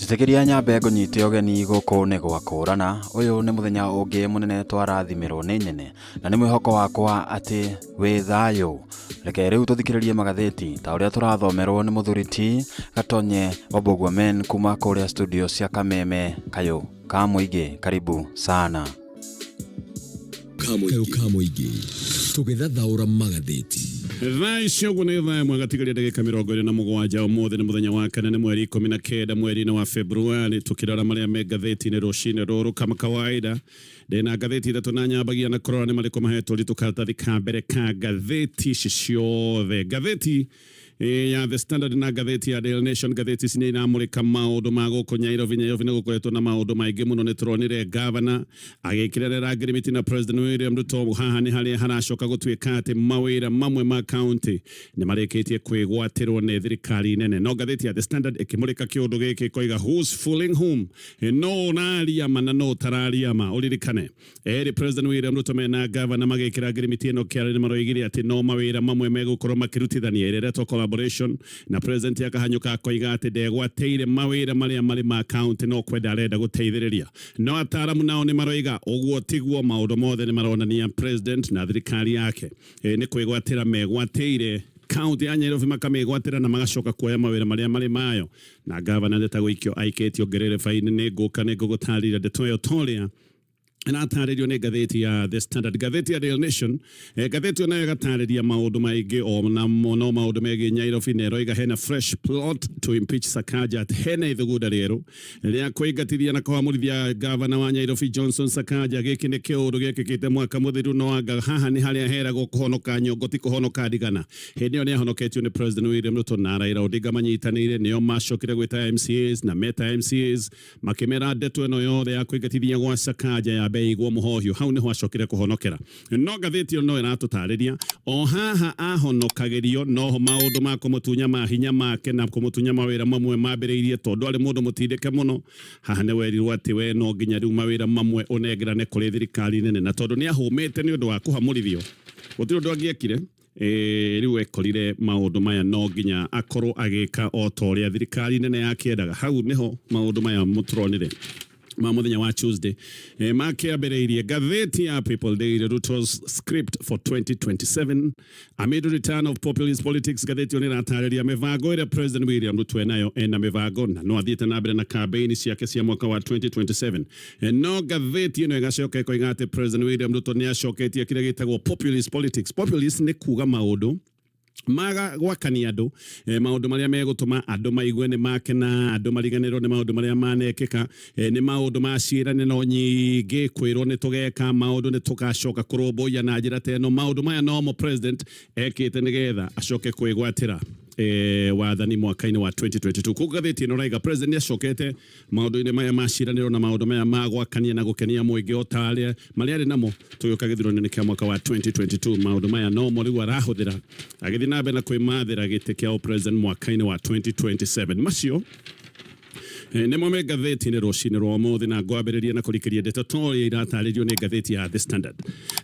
Njĩtĩkĩria nyambe ngũnyite ũgeni gũkũ nĩ gwakũrana. Ũyũ nĩ mũthenya ũngĩ mũnene twarathimĩrwo nĩ nyene na nĩ mwĩhoko wakwa atĩ wĩ thayũ. Reke rĩu tũthikĩrĩrie magathĩti ta ũrĩa tũrathomerwo nĩ mũthuri ti Gatonye Wambũgua Men kuma kũrĩa studio cia Kameme Kayũ ka Mũingĩ. Karibu sana. Kayũ ka mũingĩ tũgĩthathaũra magathĩti. Thaa ici ũguo nĩ thaa ĩmwe gatigaria ndagĩka 27. Ũmũthĩ nĩ mũthenya wa kana, nĩ mweri 19 mweri-inĩ wa Februari. Tũkĩrora marĩa me ngathĩti-inĩ rũcinĩ rũrũ, kama kawaida ndĩna ngathĩti ithatũ na nyambagia na kũrora nĩ marĩkũ mahetwo ritũ karatathi ka mbere ka ngathĩti ici ciothe. Ngathĩti ya The Standard na ngathĩti ya Daily Nation. Ngathĩti ici nĩ iramũrĩka maũndũ ma gũkũ Nyairobi. Nyairobi nĩ gũkoretwo na maũndũ maingĩ mũno. Nĩ tũronire gavana agĩkĩrerera ngirimiti na President William Ruto. Haha nĩ harĩa haracoka gũtuĩka atĩ mawĩra mamwe ma county nĩ marĩkĩtie kwĩgwatĩrwo nĩ thirikari nene. No ngathĩti ya The Standard ĩkĩmũrĩka kĩũndũ gĩkĩ ĩkoiga, "Who's fooling whom?" No ũraria ma na no ũtararia ma. Ũririkane Erĩ President William Ruto mena gavana magĩkĩra ngirimiti ĩno kĩara nĩ maroigire atĩ no mawĩra mamwe megũkorwo makĩrutithania, ĩrĩa ĩretwo collaboration, na President akahanyũka akoiga atĩ ndegwatĩire mawĩra marĩa marĩ ma county, no kwenda arenda gũteithĩrĩria. No ataaramu nao nĩ maroiga ũguo tiguo. Maũndũ mothe nĩ maronania President na thirikari yake nĩ kwĩgwatĩra megwatĩire county ya Nairobi, makamĩgwatĩra na magacoka kuoya mawĩra marĩa marĩ mayo, na gavana ndeta gũikio aikĩtio ngerereba-inĩ. Nĩ ngũka nĩ ngũgũtarĩria ndeto ĩyo torĩa ĩratarĩrio nĩ ngathĩti ya The Standard. Ngathĩti ya Daily Nation, ngathĩti ĩyo nayo ĩgatarĩria maũndũ maingĩ o na no maũndũ megiĩ Nairobi, na ĩroiga hena fresh plot to impeach Sakaja, atĩ hena ithugunda rĩerũ rĩa kũingatithia na kũhamũrithia gavana wa Nairobi Johnson Sakaja. Gĩkĩ nĩ kĩũndũ gĩekĩkĩte mwaka mũthiru, no anga haha nĩ harĩa heragwo kũhonoka nyongo ti kũhonoka ndigana. Hĩndĩ ĩyo nĩ ahonoketio nĩ President William Ruto na Raila Odinga manyitanĩire, nĩo macokire gwĩta MCAs na meta MCAs makĩmera ndeto ĩno yothe ya kũingatithia gwa Sakaja ya ĩigwo mũhohio. Hau nĩho acokire kũhonokera. No ngathĩti ĩyo no ĩratũtarĩria o haha ahonokagĩrio noho maũndũ ma kũmũtunya mahinya make na kũmũtunya mawĩra mamwe mambĩrĩirie, tondũ arĩ mũndũ mũtindĩke mũno. Haha nĩ werirwo atĩ we no nginya rĩu mawĩra mamwe ũnengerane kũrĩ thirikari nene, na tondũ nĩ ahũmĩte nĩ ũndũ wa kũhamũrithio, gũtirĩ ũndũ angĩekire. Rĩu ekorire maũndũ maya no nginya akorwo agĩka o ta ũrĩa thirikari nene yakĩendaga. Hau nĩho maũndũ maya mũtũronire ma mũthenya wa Tuesday makĩambĩrĩirie. Ngathĩti ya People Daily, "Ruto's script for 2027 amid return of populist politics." Ngathĩti ĩyo nĩ ĩratarĩria mĩbango ĩrĩa President William Ruto enayo. Ena mĩbango na no athiĩte na mbere na campaign ciake cia mwaka wa 2027. No ngathĩti ĩno ĩgacoka ĩkoiga atĩ President William Ruto nĩ acoketie kĩrĩa gĩtagwo populist politics. Populist nĩ kuga maũndũ maga gwakania andũ, maũndũ marĩa megũtũma andũ maigue nĩ makena, andũ mariganĩrwo nĩ maũndũ marĩa manekĩka. Nĩ maũndũ ma ciĩranĩro nyingĩ, kwĩrwo nĩ tũgeka maũndũ, nĩ tũgacoka kũrũmbũiya na njĩra ta ĩno. Maũndũ maya nomo President ekĩte nĩgetha acoke kwĩgwatĩra wathani mwaka-inĩ wa 2022. Koguo ngathĩti ĩno raiga President nĩ acokete maũndũ-inĩ maya ma ciĩranĩro na maũndũ maya ma gwakania na gũkenia mũingĩ o ta arĩa marĩa arĩ namo tũgĩũka gĩthurano-inĩ kĩa mwaka wa 2022. Maũndũ maya nomo rĩu arahũthĩra agĩthiĩ na mbere na kwĩmathĩra gĩtĩ kĩa president mwaka-inĩ wa 2027. Macio nĩmo me ngathĩti-inĩ rũcinĩ rwa ũmũthĩ, na ngwambĩrĩria na kũrikĩria ndeto ta ũrĩa iratarĩrio nĩ ngathĩti ya The Standard.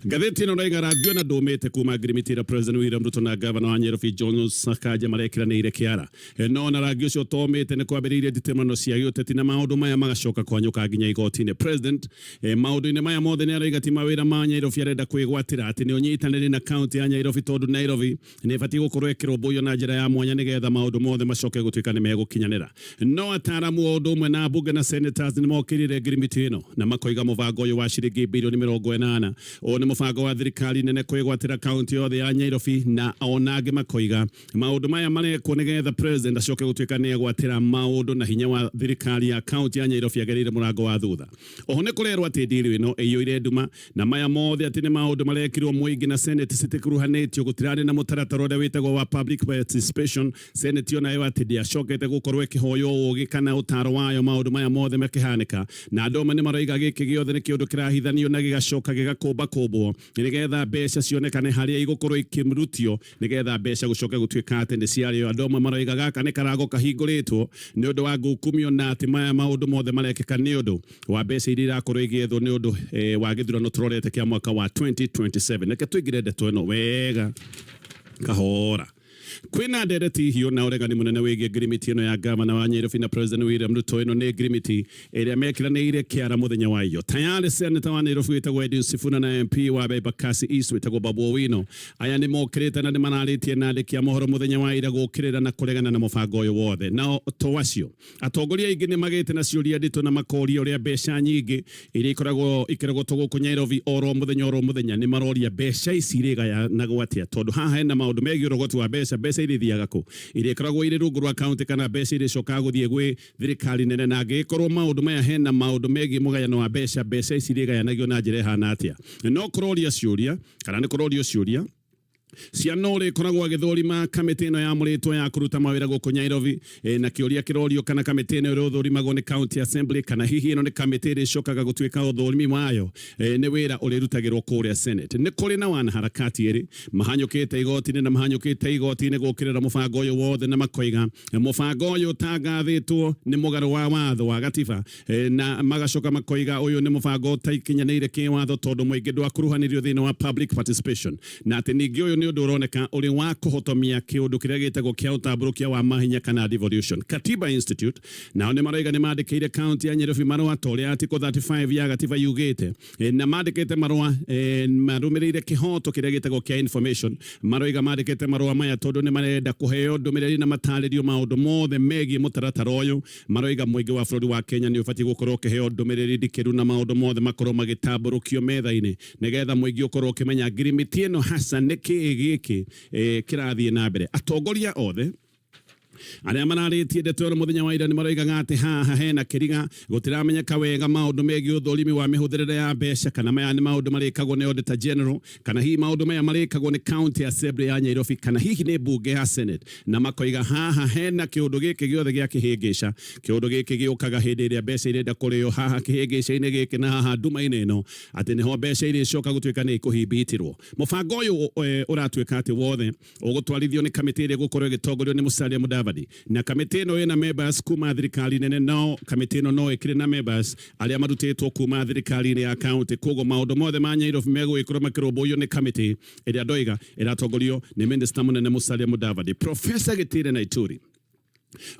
Ngathĩti ĩno raiga rangi ona ndũmĩte kuma ngirimiti ĩrĩa President William Ruto na gavana wa Nairobi Johnson Sakaja marekĩranĩire kĩara. No ona rangi ũcio ũtomĩte, nĩ kwambĩrĩirie nditimano cia gĩũteti na maũndũ maya magacoka kũhanyũka nginya igoti-inĩ. President maũndũ-inĩ maya mothe nĩ araiga ti mawĩra ma Nairobi arenda kwĩgwatĩra, atĩ nĩ ũnyitanĩri na kaunti ya Nairobi, tondũ Nairobi nĩ ĩbatiĩ gũkorwo ĩkĩrũmbũiyo na njĩra ya mwanya nĩgetha maũndũ mothe macoke gũtuĩka nĩ megũkinyanĩra. No ataaramu o ũndũ ũmwe na mbunge na senators nĩ mokĩrĩire ngirimiti ĩno na makoiga mũbango ũyũ wa ciringi birioni 80 ũyũ nĩ mũbango wa thirikari nene kwĩgwatĩra kaunti yothe ya Nairobi, na ona angĩ makoiga maũndũ maya marekwo nĩgetha President acoke gũtuĩka nĩ egwatĩra maũndũ na hinya wa thirikari ya kaunti ya Nairobi agereire mũrango wa thutha. Oho nĩ kũrerwo atĩ ndiri ĩno ĩiyũire nduma na maya mothe atĩ nĩ maũndũ marekirwo mũingĩ na Senate citikuruhanĩtio, gũtirarĩ na mũtaratara ũrĩa wĩtagwo wa public participation. Senate onayo atĩ ndĩacokete gũkorwo ĩkĩhoywo ũgĩ kana ũtaro wayo maũndũ maya mothe makĩhanĩka, na andũ amwe nĩ maroiga gĩkĩ gĩothe nĩ kĩũndũ kĩrahithanio na gĩgacoka gĩgakũmbakũmbwo nĩgetha mbeca cionekane harĩa igũkorwo ikĩrutio, nĩgetha mbeca gũcoke gũtuĩka atĩ nĩ ciarĩo. Andũ amwe maroiga gaka nĩ karago kahingũrĩtwo nĩ ũndũ wa ngukumio, na atĩ maya maũndũ mothe marekĩka nĩ ũndũ wa mbeca iria irakorwo igĩethwo nĩ ũndũ wa gĩthurano tũrorete kĩa mwaka wa 2027. Reke tũingĩre ndeto ĩno wega kahora. Kwĩna ndereti hiũ na ũregani mũnene wĩgiĩ ngirimiti ĩno ya gavana wa Nyairobi na President William Ruto. Ĩno nĩ ngirimiti ĩrĩa mekĩranĩire kĩara mũthenya wa iyo. Tayari seneta wa Nairobi wĩtagwo Edwin Sifuna na MP wa Embakasi East wĩtagwo Babu Owino aya nĩ mokĩrĩte na nĩ mararĩtie na andĩki a mohoro mũthenya wa ira gũkĩrĩra na kũregana na mũbango ũyũ wothe. Nao to acio, atongoria aingĩ nĩ magĩte na ciũria nditũ na makoria ũrĩa mbeca nyingĩ iria ikoragwo ikĩrogotwo gũkũ Nairobi oro mũthenya oro mũthenya, nĩ maroria mbeca ici irĩgayanagwo atĩa, tondũ haha hena maũndũ megiĩ ũrogoti wa mbeca. Mbeca irĩthiaga kũ? Iria ikoragwo irĩ rungu rwa kaunti kana mbeca irĩcokaga gũthiĩ gwĩ thirikari nene? Na angĩgĩkorwo maũndũ maya hena maũndũ megiĩ mũgayano wa mbeca, mbeca ici irĩgayanagio na njĩra ĩhana atĩa? No kũroria ciũria kana nĩ kũrorio ciũria ciana ũrĩa ĩkoragwo agĩthũrima kamĩtĩ ĩno yamũrĩtwo ya kũruta mawĩra gũkũ Nairobi. Na kĩũria kĩrorio kana kamĩtĩ ĩno ĩrĩthũrimagwo nĩ county assembly, kana hihi ĩno nĩ kamĩtĩ ĩrĩcokaga gũtuĩka ũthũrimi wayo nĩ wĩra ũrĩrutagĩrwo kũrĩa Senate. Nĩ kũrĩ na wanaharakati erĩ mahanyũkĩte igoti-inĩ na mahanyũkĩte igoti-inĩ gũkĩrĩra mũbango ũyũ wothe, na makoiga mũbango ũyũ ũtangathĩtwo nĩ mũgarũ wa watho wa gatiba, na magacoka makoiga ũyũ nĩ mũbango ũtaikinyanĩire kĩwatho tondũ mũingĩ ndwakuruhanirio thĩinĩ wa public participation, na atĩ ningĩ ũyũ nĩ ũndũ ũroneka ũrĩ wa kũhotomia kĩũndũ kĩrĩa gĩtagwo kĩa ũtambũrũkia wa mahinya kana devolution. Katiba Institute nao nĩ maroiga nĩ mandĩkĩire kaunti ya Nairobi marũa ta ũrĩa article 35 ya gatiba yugĩte, na mandĩkĩte marũa marũmĩrĩire kĩhoto kĩrĩa gĩtagwo kĩa information. Maroiga mandĩkĩte marũa maya tondũ nĩ marenda kũheo ndũmĩrĩri na matarĩrio maũndũ mothe megiĩ mũtaratara ũyũ. Maroiga mũingĩ wa bũrũri wa Kenya nĩ ũbatiĩ gũkorwo ũkĩheo ndũmĩrĩri ndikĩru na maũndũ mothe makorwo magĩtambũrũkio metha-inĩ nĩgetha mũingĩ ũkorwo ũkĩmenya ngirimiti ĩno hasa nĩ kĩĩ gĩkĩ kĩrathiĩ na mbere. Atongoria othe arĩa mararĩtie ndeto ĩno mũthenya wa ira nĩ maroigaga atĩ haha hena kĩriga, gũtiramenyeka wega maũndũ megiĩ ũthũrimi wa mĩhũthĩrĩre ya mbeca, kana maya nĩ maũndũ marĩkagwo nĩ Auditor General, kana hihi maũndũ maya marĩkagwo nĩ County Assembly ya Nairobi, kana hihi nĩ mbunge ya Senate. Na makoiga haha hena kĩũndũ gĩkĩ gĩothe gĩa kĩhĩngĩca. Kĩũndũ gĩkĩ gĩũkaga hĩndĩ ĩrĩa mbeca irenda kũrĩo haha kĩhĩngĩca-inĩ gĩkĩ na haha nduma-inĩ ĩno, atĩ nĩho mbeca irĩcoka gũtuĩka nĩ ikũhimbitirwo. Mũbango ũyũ ũratuĩka atĩ wothe ũgũtwarithio nĩ kamĩtĩ ĩrĩa ĩgũkorwo ĩgĩtongorio nĩ Musalia Mudavadi, na kamĩtĩ ĩno ĩna members kuma thirikari nene, no kamĩtĩ ĩno no ĩkĩrĩ na members arĩa marutĩtwo kuma thirikari-inĩ ya county. Koguo maũndũ mothe ma Nairobi megũgĩkorwo makĩrũmbũiyo nĩ kamĩtĩ ĩrĩa ndoiga ĩratongorio nĩ minister mũnene Musalia Mudavadi. Professor Gitire Naituri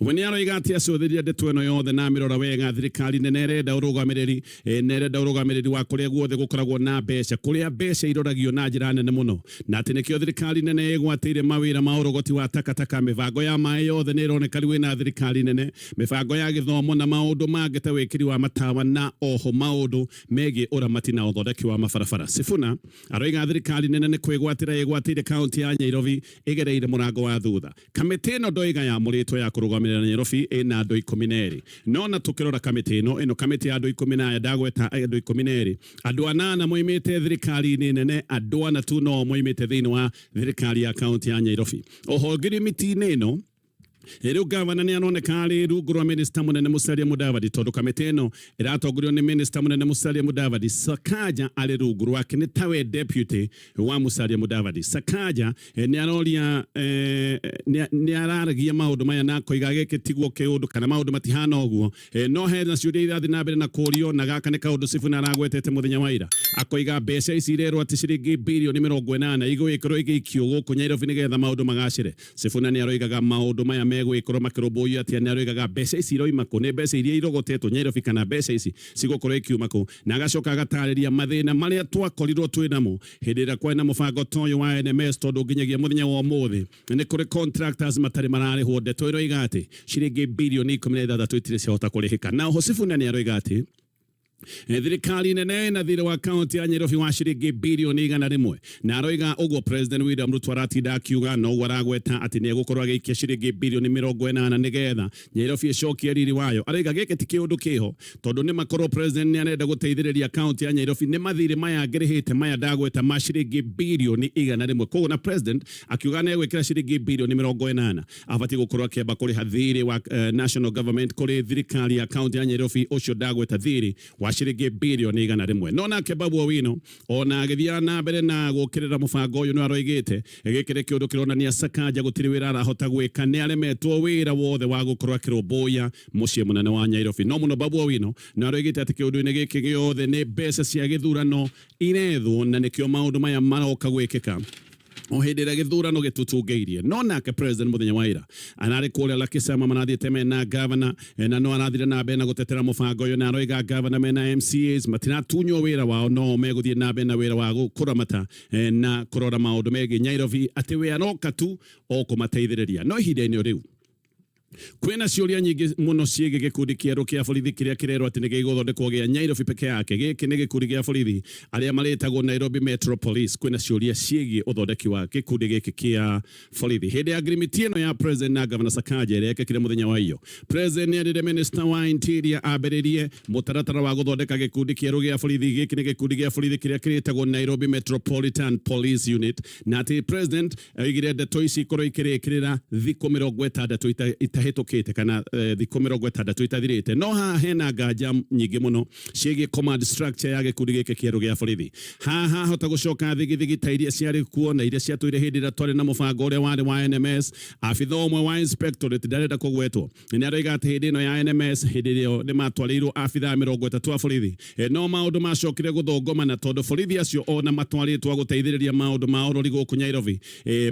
we nĩ aroiga atĩ acũthĩrĩria ndeto ĩno yothe na amĩrora wega, thirikari nene ĩrenda ũrũgamĩrĩri, na ĩrenda ũrũgamĩrĩri wa kũrĩa guothe gũkoragwo na mbeca, kũrĩa mbeca iroragio na njĩra nene mũno, na atĩ nĩkĩo thirikari nene ĩgwatĩire mawĩra ma ũrogoti wa takataka. Mĩbango ya maĩ yothe nĩ ĩroneka rĩu ĩna thirikari nene, mĩbango ya gĩthomo na maũndũ mangĩ ta wĩkĩri wa matawa, na oho maũndũ megiĩ ũramati na ũthondeki wa mabarabara. Sifuna aroiga thirikari nene nĩ kwĩgwatĩra ĩgwatĩire kaunti ya Nairobi ĩgereire mũrango wa thutha. Kamĩtĩ ĩno ndoiga yamũrĩtwo ya kũrũgamĩrĩra Nairobi ĩna andũ 12, no na tũkĩrora kamĩtĩ ĩno kamĩtĩ ya andũ 10 na aya ndagweta, andũ 12, andũ anana moimĩte thirikari-inĩ nene, andũ ana tu no moimĩte thĩinĩ wa thirikari ya kaunti ya Nairobi. Oho ngirimiti-inĩ ĩno rĩu gavana nĩ aroneka arĩ rungu rwa minista mũnene Musalia Mudavadi, tondũ kamĩtĩ ĩno ĩratongorio nĩ minista mũnene Musalia Mudavadi. Sakaja arĩ rungu rwake, nĩ tawe deputy wa Musalia Mudavadi. Sakaja nĩ aroria, nĩ araragia maũndũ maya na akoiga gĩkĩ tiguo kĩũndũ kana maũndũ matihana ũguo. No hena ciũria irathiĩ na mbere na kũrio, na gaka nĩ kaũndũ Sifuna aragwetete mũthenya wa ira, akoiga mbeca ici irerwo atĩ ciringi birioni 80 igũgĩkorwo igĩikio gũkũ Nairobi nĩgetha maũndũ magacĩre. Sifuna nĩ aroigaga maũndũ maya megũgĩkorwo makĩrũmbũiyo atĩa, nĩ aroigaga mbeca ici iroima kũ, nĩ mbeca iria irogotetwo Nairobi kana mbeca ici cigũkorwo ikiuma kũ, na agacoka agatarĩria mathĩna marĩa twakorirwo twĩ namo hĩndĩ ĩrĩa kwarĩ na mũbango ta ũyũ wa NMS, tondũ nginyagia mũthenya wa ũmũthĩ nĩ kũrĩ contractors matarĩ mararĩhwo. Ndeto ĩroiga atĩ ciringi birioni 16 itirĩ ciahota kũrĩhĩka. Na oho Sifuna nĩ aroiga atĩ thirikari nene na thirĩ wa kaunti ya Nairobi wa ciringi birioni 100, na aroiga ũguo President William Ruto aratinda akiuga noguo aragweta atĩ nĩ egũkorwo agĩikia ciringi birioni 80 nĩgetha Nairobi ĩcokie riri wayo. Aroiga gĩkĩ ti kĩũndũ kĩho, tondũ nĩ makorwo president nĩ arenda gũteithĩrĩria kaunti ya Nairobi nĩ mathirĩ maya angĩrĩhĩte maya ndagweta ma ciringi birioni 100. Koguo na president akiuga nĩ egwĩkĩra ciringi birioni 80, abatiĩ gũkorwo akĩamba kũrĩha thirĩ wa national government kũrĩ thirikari ya kaunti ya Nairobi ũcio ndagweta, thirĩ wa ciringi birioni 100. No nake Babu Owino ona agĩthiaga na mbere na gũkĩrĩra mũbango ũyũ, nĩ aroigĩte gĩkĩ nĩ kĩũndũ kĩronania Sakaja gũtirĩ wĩra arahota gwĩka, nĩ aremetwo wĩra wothe wa gũkorwo akĩrũmbũiya mũciĩ mũnene wa Nairobi. No mũno Babu Owino nĩ aroigĩte atĩ kĩũndũ-inĩ gĩkĩ gĩothe nĩ mbeca cia gĩthurano irethwo, na nĩkĩo maũndũ maya maroka gwĩkĩka. O hĩndĩ ĩrĩa gĩthurano gĩtutungĩirie. No nake president mũthenya wa ira ararĩ kũrĩa Lakisama, marathiĩte mena gavana, na no arathire na mbere na gũtetera mũbango ũyũ, na aroiga gavana mena MCAs matiratunywo wĩra wao, no megũthiĩ na mbere na wĩra wa kũramata na kũrora maũndũ megiĩ Nyairobi, atĩ we aroka tu o kũmateithĩrĩria. No ihinda-inĩ rĩu kwĩna ciũria nyingĩ mũno ciĩgiĩ gĩkundi kĩerũ kĩa borithi kĩrĩa kĩrerwo atĩ nĩ gĩgũthondekwo gĩa Nyairobi peke yake. Gĩkĩ nĩ gĩkundi gĩa borithi arĩa marĩtagwo Nairobi Metro Police. Kwĩna ciũria ciĩgiĩ ũthondeki wa gĩkundi gĩkĩ kĩa borithi. Hĩndĩ ya ngirimiti ĩno ya president na Governor Sakaja ĩrĩa yekĩkire mũthenya wa iyo, president nĩ erire minister wa interior ambĩrĩrie mũtaratara wa gũthondeka gĩkundi kĩerũ gĩa borithi. Gĩkĩ nĩ gĩkundi gĩa borithi kĩrĩa kĩrĩtagwo Nairobi Metropolitan Police Unit, na atĩ president oigire ndeto ici ikorwo ikĩrĩkĩrĩra thikũ 60 itahĩtũkĩte kana thikũ 60 itathirĩte. No haha hena nganja nyingĩ mũno ciĩgiĩ command structure ya gĩkundi gĩkĩ kĩerũ gĩa borithi. Haha hota gũcoka thigithigi ta iria ciarĩ kuo na iria ciatũire hĩndĩ ĩrĩa twarĩ na mũbango ũrĩa warĩ wa NMS. Abitha ũmwe wa inspectorate ndarenda kũgwetwo nĩ aroiga atĩ hĩndĩ ĩno ya NMS, hĩndĩ ĩyo nĩ matwarĩirwo abithaa 30 a borithi, no maũndũ macokire gũthũngũmana tondũ borithi acio ona matwarĩtwo a gũteithĩrĩria maũndũ ma ũrori gũkũ Nairobi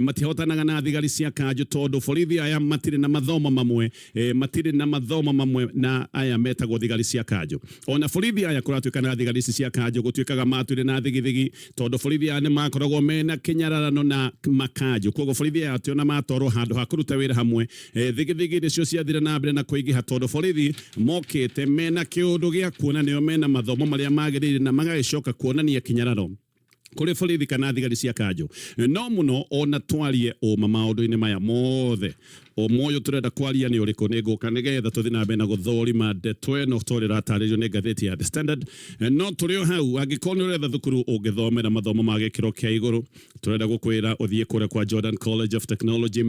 matihotanaga na thigari cia kanjũ, tondũ borithi aya matirĩ na mathomo mamwe, matirĩ na mathomo mamwe na aya metagwo thigari cia kanjũ. Ona borithi aya kũratuĩka na thigari ici cia kanjũ gũtuĩkaga matwĩre na thigithigi, tondũ borithi aya nĩ makoragwo mena kĩnyararano na makanjũ. Koguo borithi aya atĩ ona matwarwo handũ ha kũruta wĩra hamwe, thigithigi nĩcio ciathire na mbere na kũingĩha, tondũ borithi mokĩte mena kĩũndũ gĩa kuona nĩo mena mathomo marĩa magĩrĩire na magagĩcoka kuonania kĩnyararo kũrĩ borithi kana thigari cia kanjũ. No mũno ona twarie ũma maũndũ-inĩ maya mothe, ũma ũyũ tũrenda kwaria nĩ ũrĩkũ? Nĩ ngũka nĩgetha tũthiĩ na mbere na gũthũrima ndeto ĩno ta ũrĩa ĩratarĩrio nĩ ngathĩti ya The Standard. No tũrĩ o hau, angĩkorwo nĩ ũretha thukuru ũngĩthomera mathomo ma gĩkĩro kĩa igũrũ, tũrenda gũkwĩra ũthiĩ kũrĩa kwa Jordan College of Technology.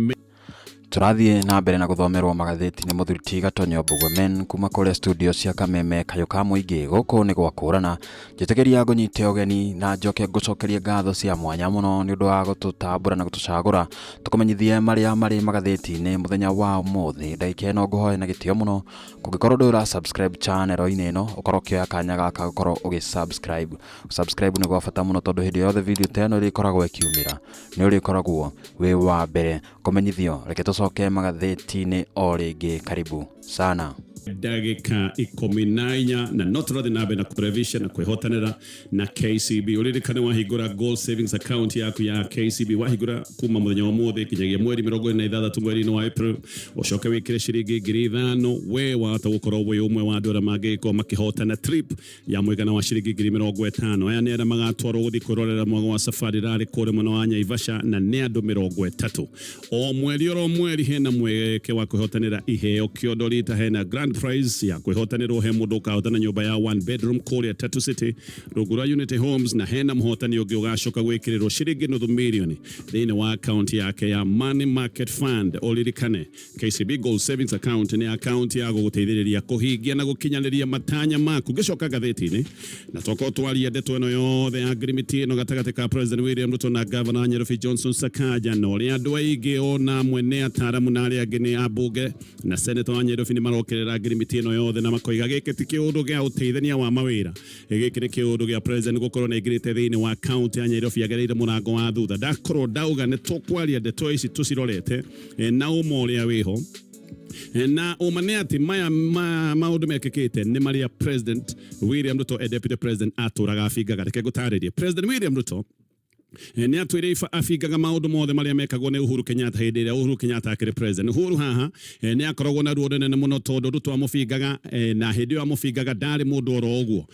Tũrathiĩ na mbere na gũthomerwo magathĩti nĩ mũthuri ti Gatonyo Mbugua kuma kũrĩa studio cia Kameme Kayũ ka Mũingĩ. Gũkũ nĩ gwakũrana. Njĩtĩkĩria ngũnyite ũgeni na njoke ngũcokerie ngatho cia mwanya mũno nĩ ũndũ wa gũtũtambũra na gũtũcagũra tũkũmenyithie marĩa marĩ magathĩti-inĩ mũthenya wa ũmũthĩ. Ndagĩka ĩno ngũhoe na gĩtĩo mũno, kũngĩkorwo ndũrĩ ũra subscribe channel-inĩ ĩno, ũkorwo ũkĩoya kanya gaka gũkorwo ũgĩ subscribe. Subscribe nĩ gwa bata mũno, tondũ hĩndĩ yothe video ta ĩno ĩrĩkoragwo ĩkiumĩra, nĩ ũrĩkoragwo wĩ wa mbere kũmenyithio. Reke tũcoke magathĩti-inĩ o rĩngĩ. Karibu sana. Ndagĩka 14, na no tũrathiĩ na mbere na kũrevisha na kwĩhotanĩra na KCB. Ũririkane wahingũra Gold Savings Account yaku ya KCB, wahingũra kuma mũthenya wa ũmũthĩ nginyagia mweri 26 mweri-inĩ wa April, ũcoke wĩkĩre ciringi 5,000, we wahota gũkorwo wĩ ũmwe wa andũ arĩa mangĩgĩkorwo makĩhotana trip ya mũigana wa ciringi 50,000. Aya nĩ arĩa magatwarwo gũthiĩ kwĩrorera mwago wa Safari Rally kũrĩa mwena wa Naivasha, na nĩ andũ 30. O mweri oro mweri hena mweke wa kwĩhotanĩra iheo kĩondo rita. Hena grand prize ya kwĩhotanĩrwo, he mũndũ ũkahotana nyũmba ya one bedroom kũrĩa Tatu City rungu rwa Unity Homes, na hena mũhotani ũngĩ ũgacoka gwĩkĩrĩrwo ciringi nuthu mirioni thĩinĩ wa account yake ya Money Market Fund. Ũririkane KCB Gold Savings Account nĩ account ya gũgũteithĩrĩria kũhingia na gũkinyanĩria matanya maku. Ngĩcoka ngathĩti-inĩ, na tokorwo twaria ndeto ĩno yothe ya ngirimiti ĩno gatagatĩ ka President William Ruto na Governor wa Nairobi Johnson Sakaja, na ũrĩa andũ aingĩ ona amwe nĩ ataramu na arĩa angĩ nĩ ambunge na senator wa Nairobi nĩ marokerera ngirimiti ĩno yothe na makoiga gĩkĩ ti kĩũndũ gĩa ũteithania wa mawĩra, gĩkĩ nĩ kĩũndũ gĩa president gũkorwo nĩ aingĩrĩte thĩinĩ wa county ya Nairobi agereire mũrango wa thutha. Ndakorwo ndauga nĩ tũkwaria ndeto ici tũcirorete na ũma ũrĩa wĩho, na ũma nĩ atĩ maya maũndũ mekĩkĩte nĩ marĩa President William Ruto e deputy president atũraga abingaga. Reke ngũtarĩrie. President William Ruto nĩ atwĩre abingaga maũndũ mothe marĩa mekagwo nĩ Uhuru Kenyatta hĩndĩ ĩrĩa Uhuru Kenyatta akĩrĩ president. Uhuru haha nĩ akoragwo na ruo rũnene mũno tondũ Ruto amũbingaga, na hĩndĩ ĩyo amũbingaga ndarĩ mũndũ oro ũguo,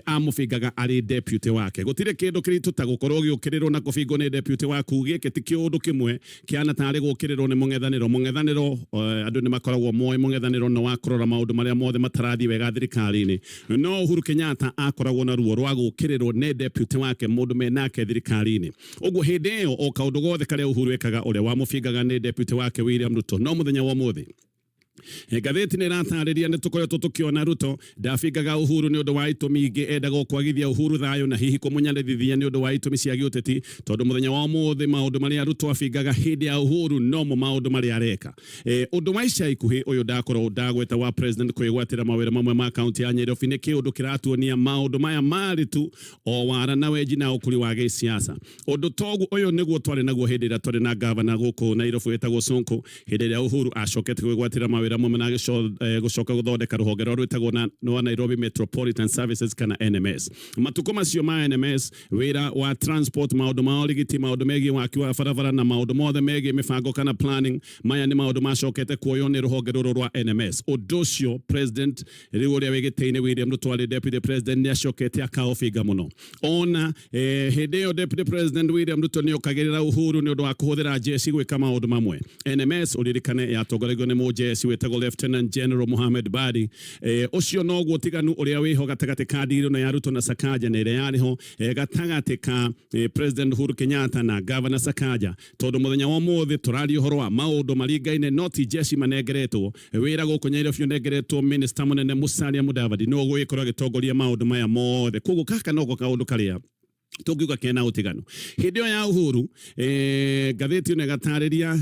amũbingaga arĩ deputy wake. Gũtirĩ kĩndũ kĩritũ ta gũkorwo ũgĩũkĩrĩrwo na kũbingwo nĩ deputy waku. Gĩkĩ ti kĩũndũ kĩmwe kĩana tarĩ gũkĩrĩrwo nĩ mũng'ethanĩro. Mũng'ethanĩro, andũ nĩ makoragwo moĩ mũng'ethanĩro no wa kũrora maũndũ marĩa mothe matarathiĩ wega thirikari-inĩ, no Uhuru Kenyatta akoragwo na ruo rwa gũkĩrĩrwo nĩ deputy wake, mũndũ menake thirikari-inĩ. Ũguo hĩndĩ ĩyo o kaũndũ gothe karĩa Uhuru ekaga, ũrĩa wamũbingaga nĩ deputy wake William Ruto. No mũthenya wa ũmũthĩ Ngathĩti nĩ ĩratarĩria nĩ tũkoretwo tũkĩona Ruto ndabingaga Uhuru nĩ ũndũ wa itũmi ingĩ, endaga kwagithia Uhuru thayũ na hihi kũmũnyarithithia nĩ ũndũ wa itũmi cia gĩũteti, tondũ mũthenya wa ũmũthĩ maũndũ marĩa Ruto abingaga hĩndĩ ya Uhuru nomo maũndũ marĩa areka. Ũndũ wa ica ikuhĩ ũyũ ndakorwo ndagweta wa president kwĩgwatĩra mawĩra mamwe ma kaunti ya Nyairobi nĩ kĩũndũ kĩratuonia maũndũ maya marĩ tu o wara na wenji na ũkũri wa gĩsiasa. Ũndũ toguo ũyũ nĩguo twarĩ naguo hĩndĩ ĩrĩa twarĩ na gavana gũkũ Nairobi wĩtagwo Sonko, hĩndĩ ĩrĩa Uhuru acokete kwĩgwatĩra mawĩra mamwe na gũcoka gũthondeka rũhonge rũrĩa rwĩtagwo rwa Nairobi Metropolitan Services kana NMS. Matukũ macio ma NMS, wĩra wa transport, maũndũ ma ũrigiti, maũndũ megiĩ waki wa barabara na maũndũ mothe megiĩ mĩbango kana planning, maya nĩ maũndũ macokete kuoywo nĩ rũhonge rũrũ rwa NMS. Ũndũ ũcio president rĩu ũrĩa wĩ gĩtĩ-inĩ William Ruto arĩ deputy president nĩ acokete akaũbinga mũno. Ona hĩndĩ ĩyo deputy president William Ruto nĩ okagĩrĩra Uhuru nĩ ũndũ wa kũhũthĩra jeshi gwĩka maũndũ mamwe. NMS ũririkane yatongoragio nĩ mũjeshi wĩtagwo Lieutenant General Mohamed Badi. Ũcio noguo ũtiganu ũrĩa wĩho gatagatĩ ka deal ĩno ya Ruto na Sakaja na ĩrĩa yarĩ ho gatagatĩ ka President Uhuru Kenyatta na Governor Sakaja, tondũ mũthenya wa ũmũthĩ tũraria ũhoro wa maũndũ maringaine no ti jeshi manengeretwo wĩra gũkũ Nyairobi, ũnengeretwo minister mũnene Musalia Mudavadi nĩwe ũgũgĩkorwo agĩtongoria maũndũ maya mothe. Koguo gaka noko kaũndũ karĩa tũngiuga kena ũtiganu hĩndĩ ĩyo ya Uhuru. Ngathĩti ĩno ĩgatarĩria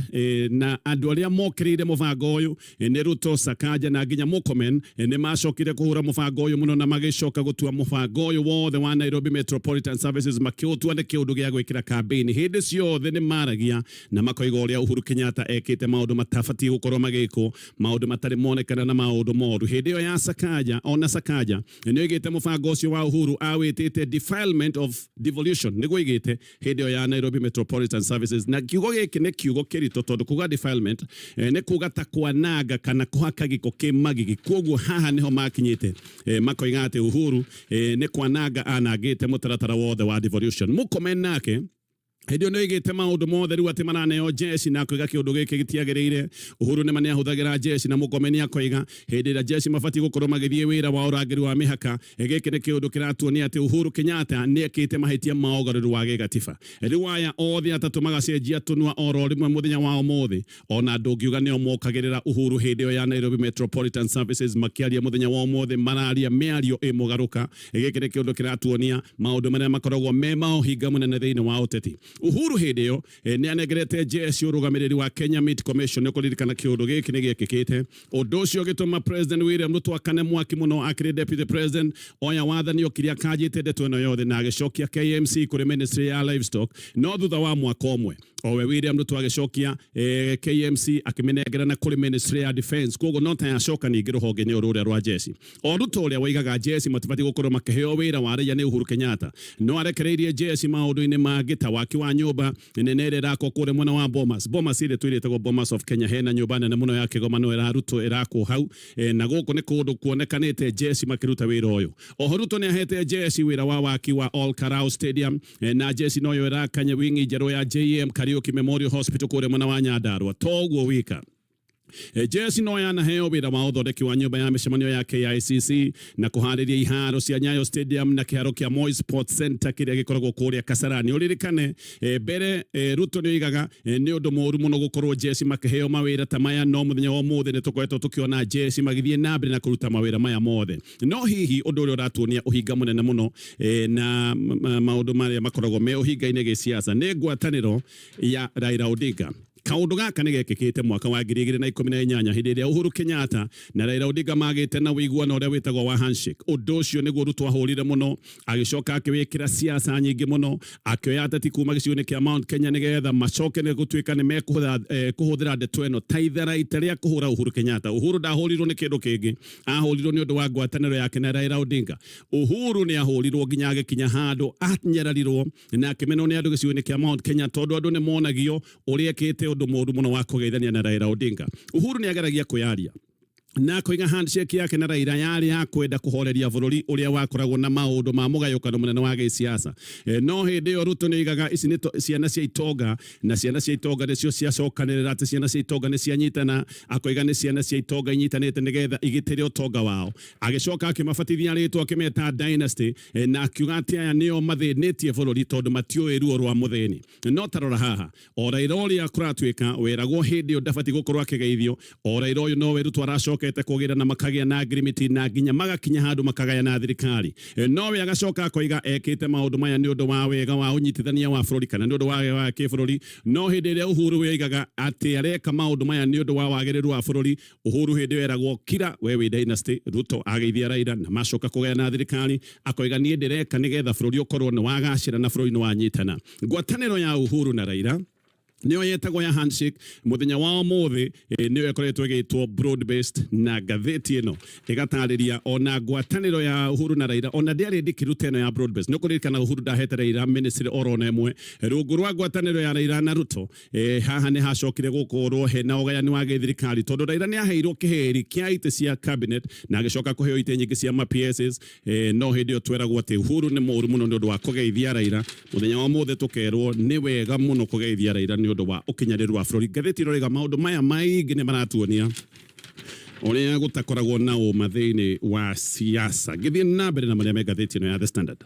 na andũ arĩa mokĩrĩire mũbango ũyũ nĩ Ruto, Sakaja na nginya Murkomen nĩ macokire kũhũra mũbango ũyũ mũno na magĩcoka gũtua mũbango ũyũ wothe wa Nairobi Metropolitan Services makĩũtua nĩ kĩũndũ gĩa gwĩkĩra campaign. Hĩndĩ ciothe nĩ maragia na makoiga ũrĩa Uhuru Kenyatta ekĩte maũndũ matabatiĩ gũkorwo magĩkwo, maũndũ matarĩ monekana na maũndũ moru hĩndĩ ĩyo ya Sakaja. Ona Sakaja nĩ oigĩte mũbango ũcio wa Uhuru awĩtĩte defilement of devolution, nĩguo oigĩte hĩndĩ ĩyo ya Nairobi Metropolitan Services. Na kiugo gĩkĩ nĩ kiugo kĩritũ, tondũ kuga defilement nĩ kuga ta kwananga kana kũhaka gĩko kĩ magigi. Koguo haha nĩho makinyĩte makoiga atĩ Uhuru nĩ kwananga anangĩte mũtaratara wothe wa devolution. Murkomen nake hĩndĩ ĩyo nĩ oigĩte maũndũ mothe rĩu atĩ maraneo jeshi na akoiga kĩũndũ gĩkĩ gĩtiagĩrĩire. Uhuru nĩ ma nĩ ahũthagĩra jeshi, na Murkomen akoiga hĩndĩ ĩrĩa jeshi mabatiĩ gũkorwo magĩthiĩ wĩra wa ũrangĩri wa mĩhaka, gĩkĩ nĩ kĩũndũ kĩratuonia atĩ Uhuru Kenyatta nĩ ekĩte mahĩtia ma ũgarũri wa gĩgatiba. Rĩu aya othe atatũ magacenjia tũnua oro rĩmwe mũthenya wa ũmũthĩ, ona ndũngiuga nĩo mokagĩrĩra Uhuru hĩndĩ ĩyo ya Nairobi Metropolitan Services. Makĩaria mũthenya wa ũmũthĩ mararia mĩario ĩmũgarũka. Gĩkĩ nĩ kĩũndũ kĩratuonia maũndũ marĩa makoragwo me ma ũhinga mũnene thĩinĩ wa ũteti. Uhuru hĩndĩ ĩyo nĩ anengerete jeshi ũrũgamĩrĩri wa Kenya Meat Commission. Nĩ ũkũririkana kĩũndũ gĩkĩ nĩ gĩekĩkĩte. Ũndũ ũcio ũgĩtũma President William Ruto akane mwaki mũno akĩrĩ deputy president. Oya wathani okire akanjĩte ndeto ĩno yothe na agĩcokia KMC kũrĩ ministry ya livestock, no thutha wa mwaka ũmwe owe William Ruto agĩcokia KMC akĩmĩnengerana kũrĩ ministry ya defense. Koguo no ta yacoka ningĩ rũhonge-inĩ rũrĩa rwa jeshi. O Ruto ũrĩa waigaga jeshi matibatiĩ gũkorwo makĩheo wĩra wa raia nĩ Uhuru Kenyatta no arekereirie jeshi maũndũ-inĩ mangĩ ta waki wa nyũmba nene ĩrĩa ĩrakwo kũrĩa mwena wa Bomas. Bomas ĩrĩa twĩrĩtagwo Bomas of Kenya, hena nyũmba nene mũno ya kĩgomano ĩrarutwo ĩrakwo hau, na gũkũ nĩ kũndũ kuonekanĩte jeshi makĩruta wĩra ũyũ. Oho Ruto nĩ ahete jeshi wĩra wa waki wa Ol Kalou Stadium, na jeshi noyo ĩrakanya wingi njerũ ya JM Kariuki Memorial Hospital kũrĩa mwena wa Nyandarua. Toguo wika, jeshi no yanaheo wĩra wa ũthondeki wa nyũmba ya mĩcemanio ya KICC na kũharĩria iharo cia Nyayo Stadium na kĩharo kĩa Moi Sports Center kĩrĩa gĩkoragwo kũrĩa Kasarani. Ũririkane mbere Ruto nĩ oigaga nĩ ũndũ mũũru mũno gũkorwo jeshi makĩheo mawĩra ta maya, no mũthenya wa ũmũthĩ nĩ tũkoretwo tũkĩona jeshi magĩthiĩ na mbere na kũruta mawĩra maya mothe. No hihi ũndũ ũrĩa ũratuonia ũhinga mũnene mũno na maũndũ marĩa makoragwo me ũhinga-inĩ gĩsiasa nĩ ngwatanĩro ya Raila Odinga. Kaũndũ gaka nĩ gekĩkĩte mwaka wa 2018 hĩndĩ ĩrĩa Uhuru Kenyatta na Raila Odinga magĩte na ũiguano ũrĩa wĩtagwo wa handshake. Ũndũ ũcio nĩguo Ruto ahũrire mũno, agĩcoka akĩwĩkĩra siasa nyingĩ mũno, akĩoya ateti kuma gĩcigo-inĩ kĩa Mount Kenya nĩgetha macoke nĩ gũtuĩka nĩ mekũhũthĩra ndeto ĩno ta itharaita rĩa kũhũra Uhuru Kenyatta. Uhuru ndahũrirwo nĩ kĩndũ kĩngĩ, ahũrirwo nĩ ũndũ wa ngwatanĩro yake na Raila Odinga. Uhuru nĩ ahũrirwo nginya agĩkinya handũ anyararirwo na akĩmenwo nĩ andũ gĩcigo-inĩ kĩa Mount Kenya, tondũ andũ nĩ monagio ũrĩa ekĩte ũndũ mũũru mũno wa kũgeithania na Raila Odinga. Uhuru nĩ ageragia kwĩyaria. Na akoiga handshake yake na Raila yarĩ ya kwenda kũhoreria bũrũri ũrĩa wakoragwo na maũndũ ma mũgayũkano mũnene wa gĩsiasa. No hĩndĩ ĩyo Ruto nĩ oigaga ici nĩ ciana cia itonga, na ciana cia itonga nĩcio ciacokanĩrĩra, atĩ ciana cia itonga nĩ cianyitana. Akoiga nĩ ciana cia itonga inyitanĩte nĩgetha igitĩre ũtonga wao. Agĩcoka akĩmabatithia rĩtwa, akĩmeta dynasty, na akiuga atĩ aya nĩo mathĩnĩtie bũrũri tondũ matiũĩ ruo rwa mũthĩni. No tarora haha, o Raila ũrĩa kũratuĩka weragwo hĩndĩ ĩyo ndabatiĩ gũkorwo akĩgeithio, o Raila ũyũ nowe Ruto aracokete kũgĩra na makagĩa na ngirimiti na nginya magakinya handũ makagayana thirikari. Nowe agacoka akoiga ekĩte maũndũ maya nĩ ũndũ wa wega wa ũnyitithania wa bũrũri kana nĩ ũndũ wa wega wa kĩbũrũri. No hĩndĩ ĩrĩa Uhuru we oigaga atĩ areka maũndũ maya nĩ ũndũ wa wagĩrĩru wa bũrũri, Uhuru hĩndĩ ĩyo eragwo kira we wĩ dynasty. Ruto ageithia Raila na macoka kũgayana thirikari, akoiga niĩ ndĩreka nĩgetha bũrũri ũkorwo nĩ wagacĩra na bũrũri nĩ wanyitana. Ngwatanĩro ya Uhuru na Raila nĩyo yetagwo ya handshake, mũthenya wa ũmũthĩ nĩyo ĩkoretwo ĩgĩtwo broad based. Na ngathĩti ĩno ĩgatarĩria ona ngwatanĩro ya Uhuru na Raila ona ndĩarĩ ndikĩru ta ĩno ya broad based. Nĩ ũkũririkana Uhuru ndahete Raila ministry oro na ĩmwe. Rungu rwa ngwatanĩro ya Raila na Ruto, haha nĩ hacokire gũkorwo hena ũgayani wa gĩthirikari, tondũ Raila nĩ aheirwo kĩhĩri kĩa itĩ cia cabinet na agĩcoka kũheo itĩ nyingĩ cia ma PSs. No hĩndĩ ĩyo tweragwo atĩ Uhuru nĩ mũũru mũno nĩ ũndũ wa kũgeithia Raila, mũthenya wa ũmũthĩ tũkerwo nĩ wega mũno kũgeithia Raila nĩ ũndũ wa ũkinyanĩru wa bũrũri. Ngathĩti ĩroiga maũndũ maya maingĩ nĩ maratuonia ũrĩa gũtakoragwo na ũma thĩinĩ wa siasa. Ngĩthiĩ na mbere na marĩa me ngathĩti ĩno ya The Standard,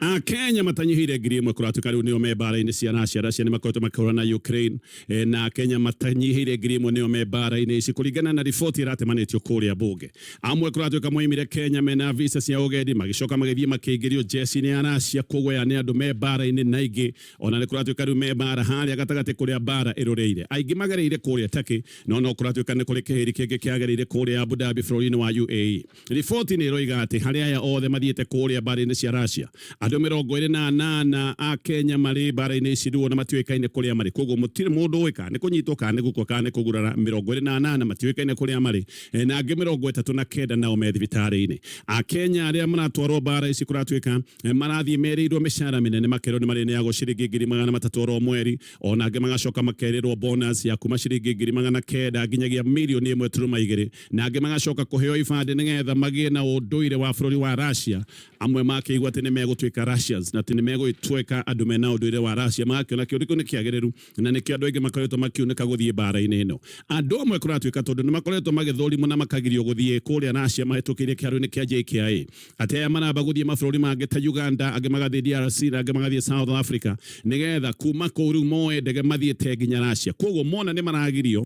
Akenya matanyihĩire 1000 kũratuĩka rĩu nĩo me mbara-inĩ cia Russia. Russia nĩ makoretwo makĩhũrana na Ukraine, na Akenya matanyihĩire 1000 nĩo me mbara-inĩ ici kũringana na riboti ĩratemanĩtio kũrĩa bunge. Amwe kũratuĩka moimire Kenya mena visa cia ũgendi, magĩcoka magĩthiĩ makĩingĩrio jeshi-inĩ ya Russia. Koguo aya nĩ andũ me mbara-inĩ, na ingĩ ona nĩ kũratuĩka rĩu me mbara harĩa gatagatĩ kũrĩa mbara ĩrũrĩire. Aingĩ magereire kũrĩa Turkey, no kũratuĩka nĩ kũrĩ kĩhĩri kĩngĩ kĩagereire kũrĩa Abu Dhabi bũrũri-inĩ wa UAE. Riboti nĩ ĩroiga atĩ harĩ aya othe mathiĩte kũrĩa mbara-inĩ cia Russia, andũ 28 a Kenya marĩ mbara-inĩ ici rĩu ona matiũĩkaine kũrĩa marĩ. Koguo mũtirĩ mũndũ ũĩ kana nĩ kũnyitwo, kana nĩ gũkua, kana nĩ kũgurara. 28 matiũĩkaine kũrĩa marĩ, na angĩ 39 nao me thibitarĩ-inĩ. Akenya arĩa maratwarwo mbara ici kũratuĩka marathiĩ merĩirwo mĩcara mĩnene, makerwo nĩ marĩneagwo ciringi 300,000 oro mweri, ona angĩ magacoka makerĩrwo bonus ya kuma ciringi 900,000 nginyagia 1.2 million, na angĩ magacoka kũheo ibandĩ nĩgetha magĩe na ũndũire wa bũrũri wa Russia. Amwe makĩigua atĩ nĩ megũtuĩka Russians na atĩ nĩ megũtuĩka andũ mena ũndũire wa Russia, magakĩona kĩũndũ kĩu nĩ kĩagĩrĩru, na nĩkĩo andũ aingĩ makoretwo makiunĩka gũthiĩ mbara-inĩ ĩno. Andũ amwe kũratuĩka tondũ nĩ makoretwo magĩthũrimwo na makagirio gũthiĩ kũrĩa Russia mahĩtũkĩire kĩharo-inĩ kĩa JKIA, atĩ aya maramba gũthiĩ mabũrũri mangĩ ta Uganda, angĩ magathiĩ DRC na angĩ magathiĩ South Africa, nĩgetha kuma kũu rĩu moe ndege mathiĩte nginya Russia. Koguo mona nĩ maragirio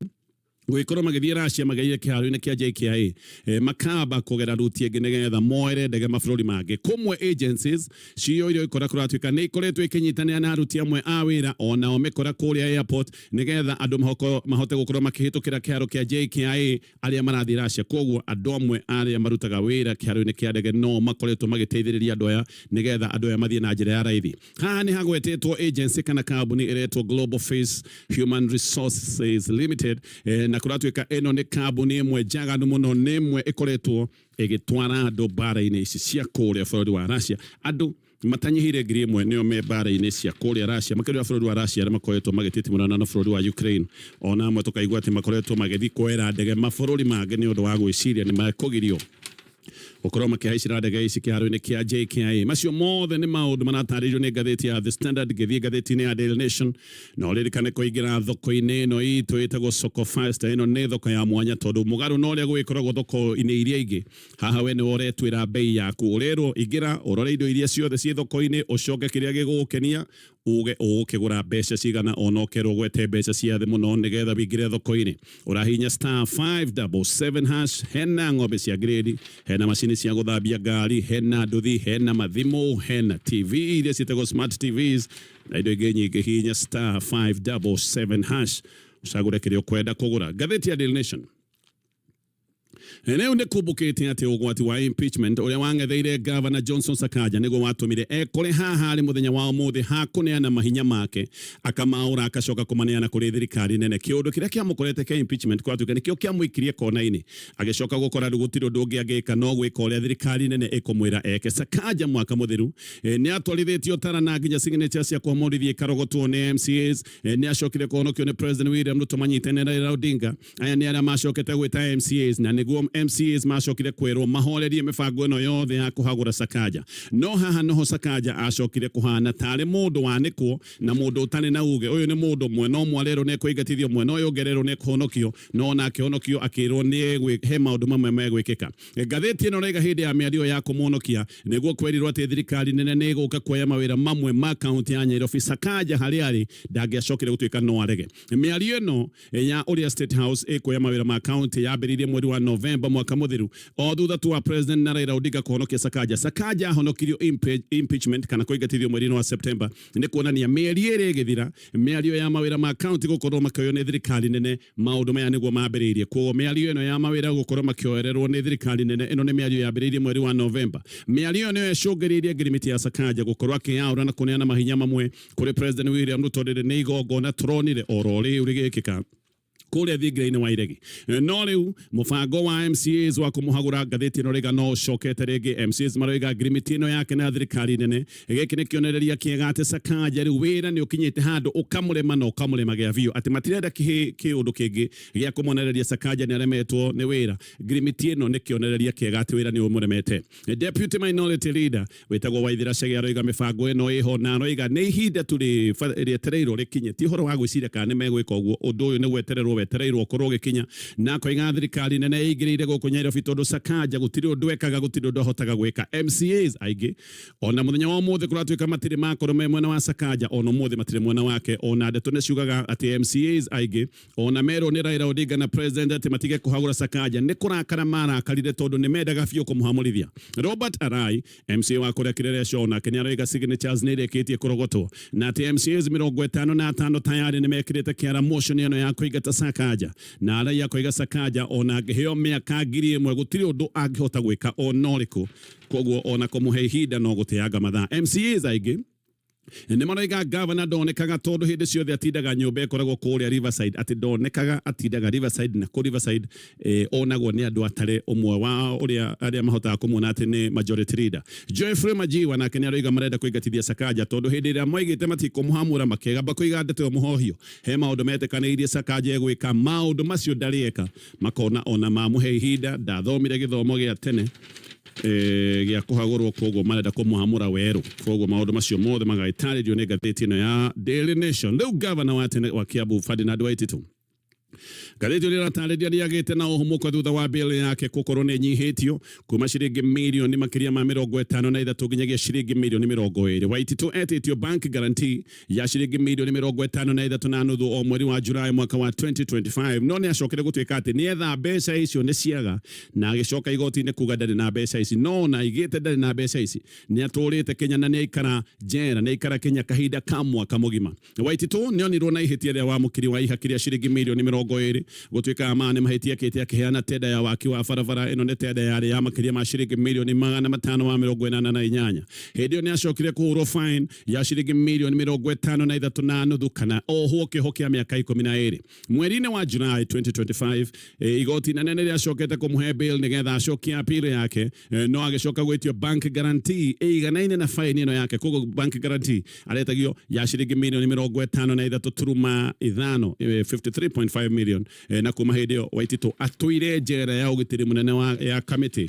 gũgĩkorwo magĩthiĩ Russia magereire kĩharo-inĩ kĩa JKIA, makamba kũgera ruti ĩngĩ nĩgetha moere ndege mabũrũri mangĩ. Kũmwe agencies ciyũire ikora kũratuĩka nĩ ikoretwo ikĩnyitanĩra na aruti amwe a wĩra onao mĩkora kũrĩa airport, nĩgetha andũ mahote gũkorwo makĩhĩtũkĩra kĩharo kĩa JKIA arĩa marathiĩ Russia. Koguo andũ amwe arĩa marutaga wĩra kĩharo-inĩ kĩa ndege no makoretwo magĩteithĩrĩria andũ aya nĩgetha andũ aya mathiĩ na njĩra ya raithi. Haha nĩ hagwetetwo agency kana kambuni ĩretwo Global Face Human Resources Limited, na kũratuĩka ĩno nĩ kambuni ĩmwe njaganu mũno, nĩ ĩmwe ĩkoretwo ĩgĩtwara andũ mbara-inĩ ici cia kũrĩa bũrũri wa Russia. Andũ matanyihĩire 1000 nĩo me mbara-inĩ cia kũrĩa Russia, makĩria bũrũri wa Russia, arĩa makoretwo magĩtitimũrana na bũrũri wa Ukraine. Ona amwe tũkaigua atĩ makoretwo magĩthiĩ kuoera ndege mabũrũri mangĩ nĩ ũndũ wa gwĩciria nĩ mekũgirio gũkorwo makĩhaicĩra ndege ici kĩharo-inĩ kĩa JKIA. Macio mothe nĩ maũndũ maratarĩrio nĩ ngathĩti ya The Standard. Ngĩthiĩ ngathĩti-inĩ ya Daily Nation, na ũririkane kũingĩra thoko-inĩ ĩno itũ ĩtagwo Soko Fasta. Ĩno nĩ thoko ya mwanya tondũ mũgarũ na ũrĩa gũgĩkoragwo thoko-inĩ iria ingĩ, haha we nĩwe ũretwĩra bei yaku. Ũrerwo ingĩra ũrore indo iria ciothe ciĩ thoko-inĩ, ũcoke kĩrĩa gĩgũgũkenia uge ũgũkĩgũra mbeca cigana, ona ũkerwo gwete mbeca cia thĩ mũno nĩgetha wĩingĩre thoko-inĩ. Ũrahihinya *577#. Hena ng'ombe cia grade, hena macini cia gũthambia ngari, hena nduthi, hena mathimũ, hena TV iria ciĩtagwo smart TVs na indo ingĩ nyingĩ. Hihinya *577# ũcagũre kĩrĩa ũkwenda kũgũra. Ngathĩti ya Daily Nation. Rĩu nĩ kumbũkĩte atĩ ũgwati wa impeachment ũrĩa wang'etheire Gavana Johnson Sakaja nĩguo watũmire ekore haha arĩ mũthenya wa ũmũthĩ hakũneana mahinya make akamaũra akacoka kũmaneana kũrĩ thirikari nene. Kĩũndũ kĩrĩa kĩamũkorete kĩa impeachment kwatuĩka nĩkĩo kĩamũikirie kona-inĩ, agĩcoka gũkora rĩu gũtirĩ ũndũ ũngĩ angĩka no gwĩka ũrĩa thirikari nene ĩkũmwĩra eke. Sakaja mwaka mũthiru nĩ atwarithĩtio tara na nginya signature cia kũmũrithia ikarogotwo nĩ MCAs. Nĩ acokire kũhonokio nĩ President William Ruto manyitanĩire na Raila Odinga. Aya nĩ arĩa macokete gwĩta MCAs na nĩguo MCAs macokire kwĩrwo mahorerie mĩbango ĩno yothe ya kũhagũra Sakaja. No haha noho Sakaja acokire kũhana tarĩ mũndũ wanĩkwo na mũndũ ũtarĩ na uge. Ũyũ nĩ mũndũ mwena ũmwe arerwo nĩ ekũingatithio, mwena ũyũ ũngĩ arerwo nĩ ekũhonokio, no ona akĩhonokio akĩrwo nĩ he maũndũ mamwe megwĩkĩka. Ngathĩti ĩno ĩraiga hĩndĩ ya mĩario ya kũmũhonokia nĩguo kwerirwo atĩ thirikari nene nĩ ĩgũka kuoya mawĩra mamwe ma kaunti ya Nyairobi. Sakaja harĩa arĩ ndangĩacokire gũtuĩka no arege. Mĩario ĩno ya ũrĩa State House ĩkuoya mawĩra ma kaunti yambĩrĩirie mweri wa Novemba mwaka mũthiru o thutha tu wa President na Raila Odinga kũhonokia Sakaja. Sakaja ahonokirio impeachment kana kũingatithio mweri-inĩ wa September. Nĩ kuonania mĩeri ĩrĩ ĩgĩthira mĩario ya mawĩra ma kaunti gũkorwo makĩoywo nĩ thirikari nene maũndũ maya nĩguo mambĩrĩirie. Koguo mĩario ĩno ya mawĩra gũkorwo makĩoererwo nĩ thirikari nene ĩno nĩ mĩario yambĩrĩirie mweri wa Novemba. Mĩario ĩyo nĩyo ĩcũngĩrĩirie ngirimiti ya Sakaja gũkorwo akĩyaũra na kũneana mahinya mamwe kũrĩ President William Ruto. Rĩrĩ nĩ igongona tũronire oro rĩu rĩgĩkĩka kũrĩa thingira-inĩ wa iregi. No rĩu mũbango wa MCAs wa kũmũhagũra ngathĩti ĩno rĩga no ũcokete rĩngĩ. MCAs maroiga ngirimiti ĩno yake na thirikari nene gĩkĩ nĩ kĩonereria kĩega atĩ Sakaja rĩu wĩra nĩ ũkinyĩte handũ ũkamũrema na ũkamũrema gĩa biũ, atĩ matirenda kĩũndũ kĩngĩ gĩa kũmonereria Sakaja nĩ aremetwo nĩ wĩra. Ngirimiti ĩno nĩ kĩonereria kĩega atĩ wĩra nĩ ũmũremete. Deputy Minority Leader wĩtagwo Waithira Chege aroiga mĩbango ĩno ĩho na aroiga nĩ ihinda tu rĩetereirwo rĩkinye, ti ũhoro wa gwĩciria kana nĩ megwĩka ũguo, ũndũ ũyũ nĩ gwetererwo wetereirwo ũkorwo ũgĩkinya. Na akoiga thirikari nene ĩingĩrĩire gũkũ Nyairobi tondũ Sakaja gũtirĩ ũndũ ekaga, gũtirĩ ũndũ ahotaga gwĩka. MCAs aingĩ ona mũthenya wa ũmũthĩ kũratuĩka matirĩ makorwo me mwena wa Sakaja, ona ũmũthĩ matirĩ mwena wake. Ona ndeto nĩ ciugaga atĩ MCAs aingĩ ona merwo nĩ Raila Odinga na President atĩ matige kũhagũra Sakaja nĩ kũrakara marakarire tondũ nĩ mendaga biũ kũmũhamũrithia. Robert Arai, MCA wa kũrĩa Kileleshwa, onake nĩ aroiga signatures nĩ irĩkĩtie kũrogotwo na atĩ MCAs 55 tayari nĩ mekĩrĩte kĩara motion ĩno ya kũingata Sakaja. Na Arai akoiga Sakaja ona angĩheo mĩaka 1000 gũtirĩ ũndũ angĩhota gwĩka ona ũrĩkũ, koguo ona kũmũhe ihinda no gũteanga mathaa. MCAs aingĩ nĩ maroiga gavana ndonekaga tondũ hĩndĩ ciothe atindaga nyũmba ĩkoragwo kũrĩa Riverside, atĩ ndonekaga atindaga Riverside, na kũ Riverside onagwo nĩ andũ atarĩ ũmwe wa ũrĩa arĩa mahotaga kũmuona atĩ nĩ majority leader. Geoffrey Majiwa nake nĩ aroiga marenda kũingatithia Sakaja tondũ hĩndĩ ĩrĩa moigĩte matikũmũhamũra makĩgamba kũiga ndeto ĩyo mũhohio, he maũndũ metĩkanĩirie Sakaja egwĩka, maũndũ macio ndarĩ eka, makona ona mamũhe ihinda ndathomire gĩthomo gĩa tene gĩa kũhagũrwo, koguo marenda kũmũhamũra werũ. Koguo maũndũ macio mothe magagĩtarĩrio nĩ ngathĩti ĩno ya Daily Nation. Rĩu gavana wa tene wa Kiambu Ferdinand Waititu, ngathĩti ĩrĩa ĩratarĩria nĩ agĩte na ũhũmũko thutha wa bill yake gũkorwo nĩ ĩnyihĩtio kuma ciringi mirioni makĩria ma 53 nginyagia ciringi mirioni 20. Waititu etĩtio bank guarantee ya ciringi mirioni 53.5 o mweri wa Julai mwaka wa 2025, no nĩ acokire gũtuĩka atĩ nĩ etha mbeca icio nĩ ciaga, na agĩcoka igoti-inĩ kuga ndarĩ na mbeca ici. No ona aigĩte ndarĩ na mbeca ici, nĩ atũrĩte Kenya na nĩ aikara njera, nĩ aikara Kenya kahinda ka mwaka mũgima. Waititu nĩ onirwo na ihĩtia rĩa wamũkĩri wa ihaki rĩa ciringi mirioni 20 gũtuĩka ma nĩ mahĩtia ekĩte akĩheana tenda ya waki wa barabara. Ĩno nĩ tenda yarĩ ya makĩria ma ciringi mirioni 588. Hĩndĩ ĩyo nĩ acokire kũhũrwo fine ya ciringi mirioni 53.5 kana ohwo kĩoho kĩa mĩaka 12. Mweri-inĩ wa July 2025, igoti inene nĩ rĩacokete kũmũhe bail nĩgetha acokie appeal yake, no agĩcoka gwĩtio bank guarantee ĩiganaine na fine ĩno yake. Koguo bank guarantee aretagio ya ciringi mirioni 53.5, 53.5 million. Na kuma hĩndĩ ĩyo Waititu atũire njera ya ũgitĩri mũnene wa ya Kamiti.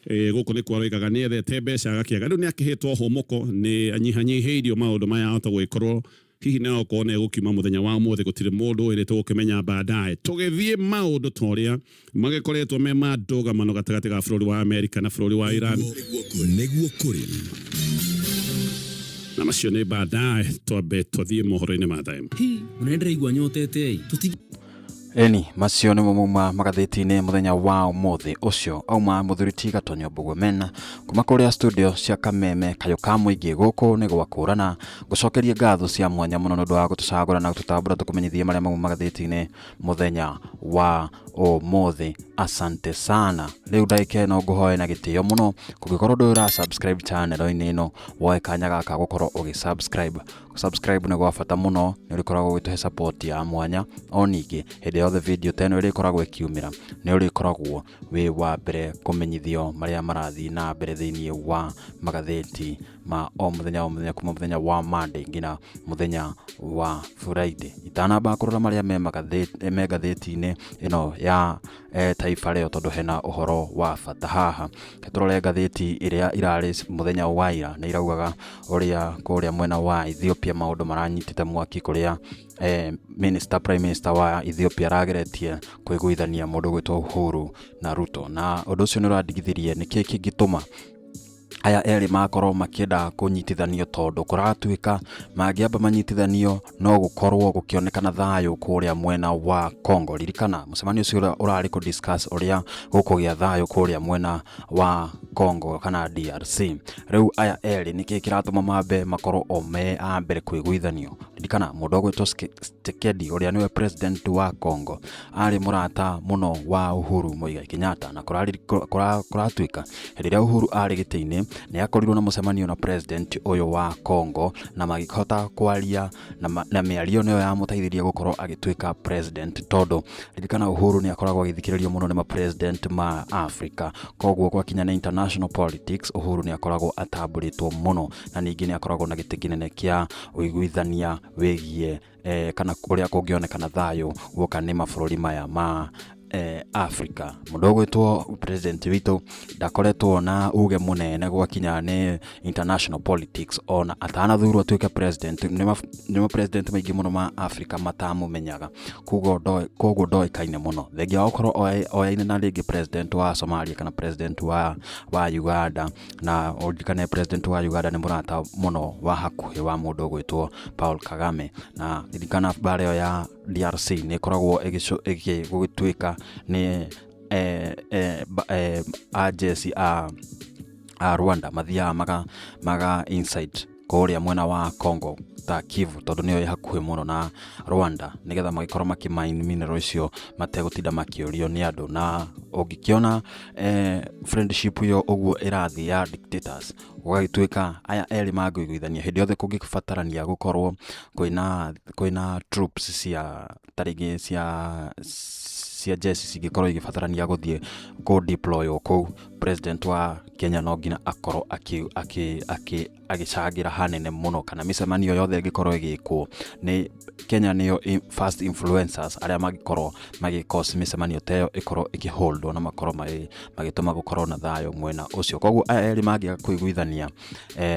Gũkũ nĩkuo aroigaga nĩ ethete mbeca agakĩaga. Rĩu nĩ akĩhĩtwo hũmũko, nĩ anyihanyihĩirio maũndũ maya, ahota gũgĩkorwo hihi no okorwo nĩ egũkiuma mũthenya wa ũmũthĩ, gũtirĩ mũndũ wĩrĩtwo gũkĩmenya baadaye. Tũgĩthiĩ maũndũ ta ũrĩa magĩkoretwo me ma ndũgamano gatagatĩ ga bũrũri wa Amerika na bũrũri wa Iran. Nĩguo kũrĩ. Na macio nĩ baadaye, twambe twathiĩ mohoro-inĩ ma thaa 1. Hi, mũnene, ndĩraigua nyotete ĩ. Tũti Ĩ Eni macio nĩmo mauma magathĩti-inĩ mũthenya wa ũmũthĩ. Ũcio auma mũthuri ti Gatonyo Mbugua-Mena kuma kũrĩa studio cia Kameme Kayũ ka Mũingĩ. Gũkũ nĩ gwa kũrana gũcokeria ngatho cia mwanya mũno nĩ ũndũ wa gũtũcagũra na gũtũtambũra tũkũmenyithie marĩa mauma magathĩti-inĩ mũthenya wa ũmũthĩ. Asante sana. Rĩu ndagĩka ĩno ngũhoe na gĩtĩo mũno, kũngĩkorwo ndũrĩ ũra subscribe channel-inĩ ĩno, woe kanya gaka gũkorwo ũgĩ subscribe. Subscribe nĩ gwa bata mũno, nĩ ũrĩkoragwo ũgĩtũhe support ya mwanya. O ningĩ hĩndĩ yothe video ta ĩno ĩrĩkoragwo ĩkiumĩra, nĩ ũrĩkoragwo wĩ wa mbere kũmenyithio marĩa marathiĩ na mbere thĩinĩ wa magathĩti ma o mũthenya o mũthenya, kuma mũthenya wa Monday nginya mũthenya wa Friday. Itanamba kũrora marĩa me ngathĩti-inĩ ĩno ya Taifa Leo, tondũ hena ũhoro wa bata haha, tũrore ngathĩti ĩrĩa irarĩ mũthenya wa ira. Nĩ iraugaga ũrĩa kũrĩa mwena wa Ethiopia maũndũ maranyitĩte mwaki, kũrĩa minister prime minister wa Ethiopia arageretie kũiguithania mũndũ gwĩtwo Uhuru na Ruto, na ũndũ ũcio nĩ ũrandigithirie nĩkĩ kĩngĩtũma aya erĩ makorwo makĩenda kũnyitithanio, tondũ kũratuĩka mangĩamba manyitithanio no gũkorwo gũkĩonekana thayũ kũrĩa mwena wa Congo. Ririkana mũcemanio ũcio ũrĩa ũrarĩ kũ discuss ũrĩa gũkũgĩa thayũ kũrĩa mwena wa Congo kana DRC. Rĩu aya erĩ nĩkĩ kĩratũma mambe makorwo o me a mbere kũiguithanio? Ririkana mũndũ ũgwĩtwo Tshisekedi, ũrĩa nĩwe president wa Congo, arĩ mũrata mũno wa Uhuru Muigai Kenyatta, na kũratuĩka hĩndĩ ĩrĩa Uhuru arĩ gĩtĩ-inĩ nĩ akorirwo na mũcemanio na president ũyũ wa Congo na magĩhota kwaria na mĩario nĩyo yamũteithirie gũkorwo agĩtuĩka president, tondũ ririkana Uhuru nĩ akoragwo agĩthikĩrĩrio mũno nĩ ma president ma Africa. Koguo gwakinya nĩ international politics, Uhuru nĩ akoragwo atambũrĩtwo mũno, na ningĩ nĩ akoragwo na gĩtĩ kĩnene kĩa ũiguithania wĩgiĩ kana ũrĩa kũngĩonekana thayũ guoka nĩ mabũrũri maya ma Africa. Mũndũ ũgwĩtwo president witũ ndakoretwo na uge mũnene gwakinya nĩ international politics. Ona atanathurwo atuĩke president, nĩ ma president maingĩ mũno ma Africa matamũmenyaga, koguo ndoĩkaine mũno, thengia wa gũkorwo oyaine na rĩngĩ president wa Somalia kana president wa Uganda. Na ũririkane president wa Uganda nĩ mũrata mũno wa hakuhĩ wa mũndũ ũgwĩtwo Paul Kagame. Na ririkana mbara ĩyo ya DRC nĩ ĩkoragwo gũgĩtuĩka nĩ ajeci a Rwanda mathiaga maga incite kũrĩa mwena wa Congo ta Kivu, tondũ nĩyo ĩ hakuhĩ mũno na Rwanda, nĩgetha magĩkorwo makĩmine mineral icio mategũtinda makĩũrio nĩ andũ. Na ũngĩkĩona friendship ĩyo ũguo ĩrathiĩ ya dictators, gũgagĩtuĩka aya erĩ mangĩiguithania, hĩndĩ yothe kũngĩbatarania gũkorwo kwĩna troops cia tarĩngĩ cia jeshi cingĩkorwo igĩbatarania gũthiĩ kũ deploy kũu, president wa Kenya no nginya akorwo agĩcangĩra hanene mũno, kana mĩcemanio yothe ĩngĩkorwo ĩgĩkwo nĩ Kenya nĩyo first influencers arĩa mangĩkorwo magĩ cause mĩcemanio ta ĩyo ĩkorwo ĩkĩholdwo na makorwo magĩtũma gũkorwo na thayũ mwena ũcio. Koguo aya erĩ mangĩaga kũiguithania,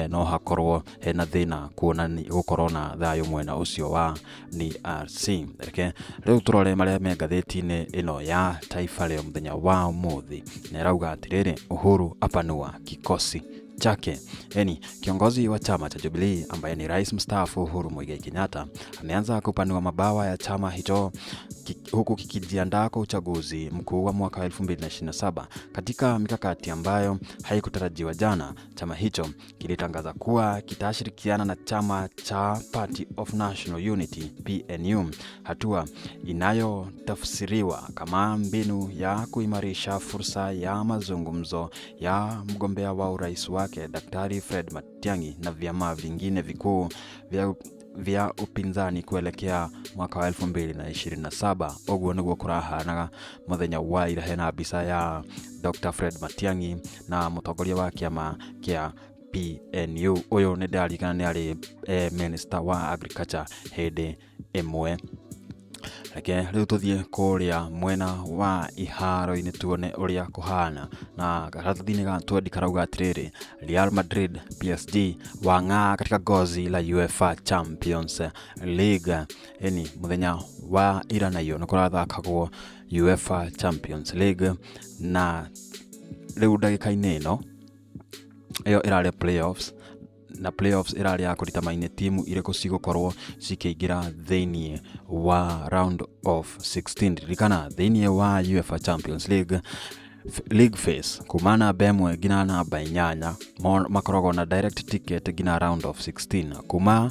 no hakorwo hena thĩna kuonani gũkorwo na thayũ mwena ũcio wa DRC. Reke rĩu tũrore marĩa me ngathĩti-inĩ ĩno ya Taifa Leo mũthenya wa ũmũthĩ, na ĩrauga atĩrĩrĩ, "Uhuru apanua kikosi chake." Yani kiongozi wa chama cha Jubilee ambaye ni rais mstaafu Uhuru Muigai Kenyatta ameanza kupanua mabawa ya chama hicho huku kikijiandaa kwa uchaguzi mkuu wa mwaka wa 2027. Katika mikakati ambayo haikutarajiwa jana, chama hicho kilitangaza kuwa kitashirikiana na chama cha Party of National Unity, PNU, hatua inayotafsiriwa kama mbinu ya kuimarisha fursa ya mazungumzo ya mgombea wa urais wake Daktari Fred Matiang'i na vyama vingine vikuu vya upinzani kuelekea mwaka wa 2027. Ũguo nĩguo kũrahanaga mũthenya wa ira. Hena mbica ya Dr. Fred Matiang'i na mũtongoria wa kĩama kĩa PNU. Ũyũ nĩ ndĩraririkana nĩ arĩ minister wa agriculture hĩndĩ ĩmwe. Reke rĩu tũthiĩ kũrĩa mwena wa iharo-inĩ tuone ũrĩa kũhana, na karatathi-inĩ ga twendi karauga atĩrĩrĩ, "Real Madrid PSG wang'aa katika gozi la UEFA Champions League." Ĩni mũthenya wa ira nayo nĩ kũrathakagwo UEFA Champions League, na rĩu ndagĩka-inĩ ĩno ĩyo ĩrarĩ playoffs. Na playoffs ĩrarĩ ya kũritamaine timu irĩkũ cigũkorwo cikĩingĩra thĩinĩ wa round of 16. Ririkana thĩinĩ wa UEFA Champions League league phase, kuma namba 1 nginya namba 8 makoragwo na direct ticket nginya round of 16. Kuma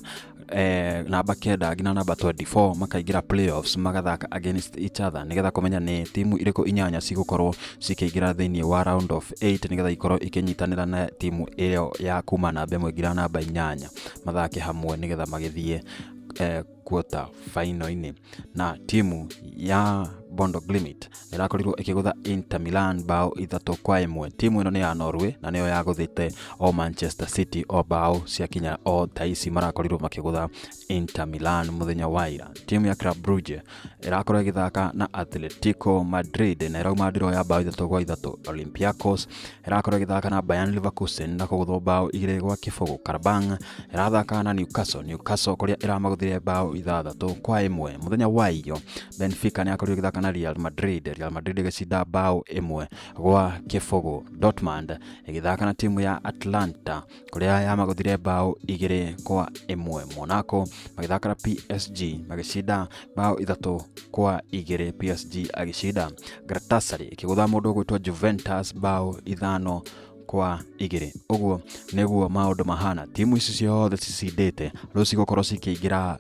namba 9 nginya namba 24 makaingĩra playoffs, magathaka against each other nĩgetha kũmenya nĩ timu irĩkũ 8 cigũkorwo cikĩingĩra thĩinĩ wa round of 8, nĩgetha ikorwo ikĩnyitanĩra na timu ĩyo ya kuma namba 1 nginya namba 8, mathake hamwe nĩgetha magĩthiĩ quarter final-inĩ. Na timu ya Bodo Glimt ĩrakorirwo ĩkĩgũtha Inter Milan bao 3-1. Timu ĩno nĩ ya Norway na nĩyo yagũthĩte o Manchester City o bao ciakinya o ta ici marakorirwo makĩgũtha Inter Milan mũthenya wa ira. Timu ya Club Brugge ĩrakorwo ĩgĩthaka na Atletico Madrid na ĩrauma ndiro ya bao 3-3. Olympiacos ĩrakorwo ĩgĩthaka na Bayern Leverkusen na kũgũthwo bao 2-0. Karabang ĩrathaka na Newcastle, Newcastle kũrĩa ĩramagũthire bao 6-1. Mũthenya wa iyo Benfica nĩ yakorirwo ĩgĩthaka na Real Madrid, Real Madrid ĩgĩcinda bao 1-0. Dortmund ĩgĩthaka na timu ya Atlanta kũrĩa yamagũthire bao 2-1. Monaco magĩthaka na PSG magĩcinda bao 3-2, PSG agĩcinda. Galatasaray ĩkĩgũtha mũndũ ũgwĩtwo Juventus bao 5-2. Ũguo nĩguo maũndũ mahana. Timu ici ciothe cicindĩte rĩu cigũkorwo cikĩingĩra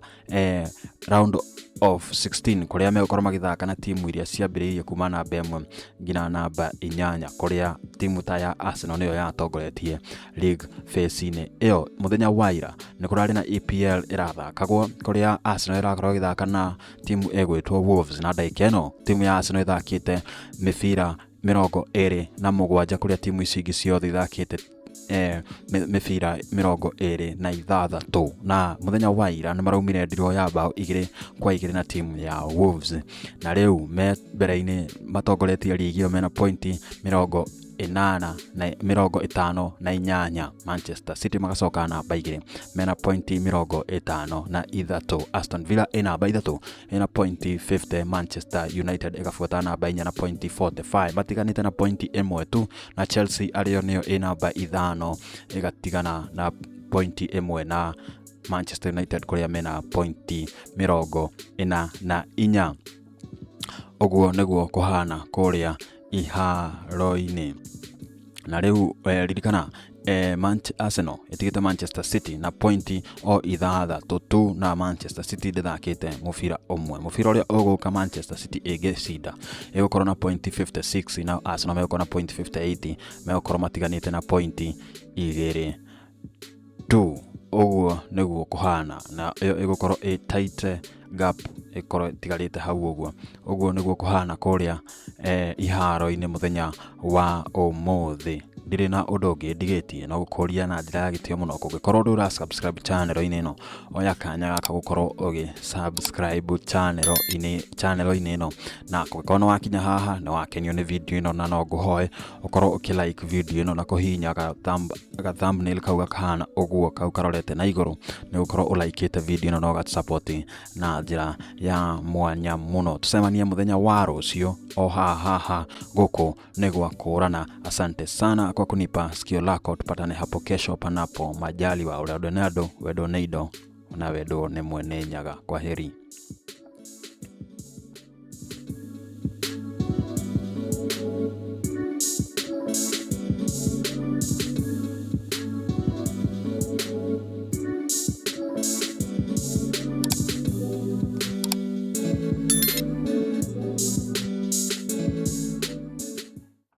round of 16, kũrĩa megũkorwo magĩthaka na timu iria ciambĩrĩirie kuma namba 1 nginya namba 8, kũrĩa timu ta ya Arsenal nĩyo yatongoretie league phase-inĩ ĩyo. Mũthenya wa ira nĩ kũrarĩ na EPL ĩrathakagwo, kũrĩa Arsenal ĩrakorwo ĩgĩthaka na timu ĩgwĩtwo Wolves, na ndagĩka ĩno timu ya Arsenal ĩthakĩte mĩbira 27, kũrĩa timu ici ingĩ ciothe ithakĩte mĩbira 26. Na mũthenya wa ira nĩ maraumire ndiro ya bao 2-2 na timu ya Wolves, na rĩu me mbere-inĩ matongoretie ligi ĩyo mena pointi 80 na 58. Manchester City magacoka namba 2 mena pointi 53. Aston Villa ĩ namba 3 ĩna pointi 50. Manchester United ĩgabuata namba 4 na pointi 45, matiganĩte na pointi 1 tu, na Chelsea arĩo nĩyo ĩ namba 5 ĩgatigana na pointi 1 na Manchester United, kũrĩa mena pointi 44. Ũguo nĩguo kũhana kũrĩa iharo-inĩ. Na rĩu ririkana Arsenal ĩtigĩte Manchester City na pointi o 6 tu, na Manchester City ndĩthakĩte mũbira ũmwe. Mũbira ũrĩa ũgũka Manchester City ĩngĩcinda ĩgũkorwo na pointi 56, na Arsenal megũkorwo na pointi 58, megũkorwo matiganĩte na pointi 2 tu. Ũguo nĩguo kũhana, na ĩyo ĩgũkorwo ĩ tight gap ĩkorwo ĩtigarĩte hau ũguo. Ũguo nĩguo kũhana kũrĩa iharo-inĩ mũthenya wa ũmũthĩ. Ndirĩ na ũndũ ũngĩ ndigĩtie no gũkũria na njĩra ya gĩtĩo mũno, kũngĩkorwo ndũra subscribe channel-inĩ ĩno, oya kanya gaka gũkorwo ũgĩ subscribe channel-inĩ ĩno, na kũngĩkorwo nĩ wakinya haha nĩ wakenio nĩ video ĩno, na no ngũhoe ũkorwo ũkĩ like video ĩno na kũhihinya ga thumbnail kau gakahana ũguo kau karorete na igũrũ, nĩ gũkorwo ũlaikĩte video ĩno na ũgatũ na njĩra ya mwanya mũno. Tũcemanie mũthenya wa rũciũ o haha haha gũkũ nĩ gwa kũrana. Asante sana kwa kunipa sikio lako, tupatane hapo kesho panapo majaliwa. Ũrĩa wendwo nĩ andũ, wendwo nĩ indo, na wendwo nĩ mwene nyaga. Kwaheri.